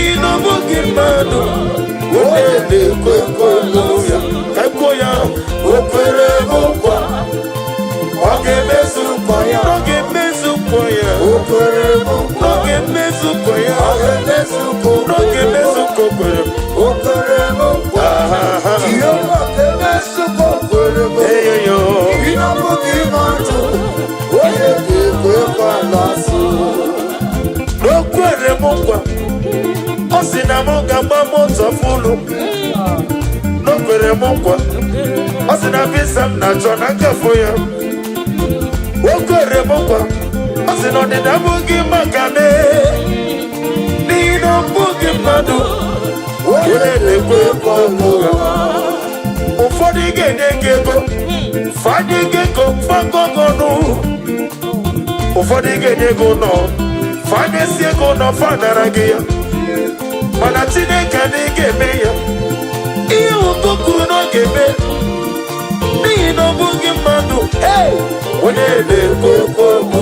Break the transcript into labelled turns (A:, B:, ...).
A: N'ihi na ọ bụghị mmadụ, onye na-ekwe nkwa ya. Ka kwuo ya, o kwere m nkwa, ọ ga-emezu nkwa ya, ọ ga-emezu nkwa ya,
B: O kwere m nkwa,
A: ọ ga-emezu nkwa ya,
B: ọ ga-emezu nkwa o
A: ọ ga-emezu nkwa o kwere m.
B: O kwere m nkwa,
A: Aha.
B: Jehova ga-emezu nkwa o kwere m.
A: Eyoyo.
B: N'ihi na ọ bụghị mmadụ, onye ga-ekwe nkwa n'azụ.
A: O kwere m nkwa, ọ sị na m ga-agba moto full. O kwere m nkwa, ọ sị na visa m na-achọ na nkafọ ya. O kwere m nkwa, ọ sị na ọdịda abụghị maka mee, n'ihi na ọ bụghị mmadụ, onye na-ekwe nkwa ụgha. Ụfọdụ ga-enye gị ego, fanye gị ego fagọgọnụ. Ụfọdụ ga-enye gị ụlọ, fanyesi ego ụlọ, fanara gị ya. Mana Chineke na ị ga-eme ya ihe ụtọ kwuru na ọ ga-eme, n'ihi na ọ bụghị mmadụ, onye na-ekwe okwu.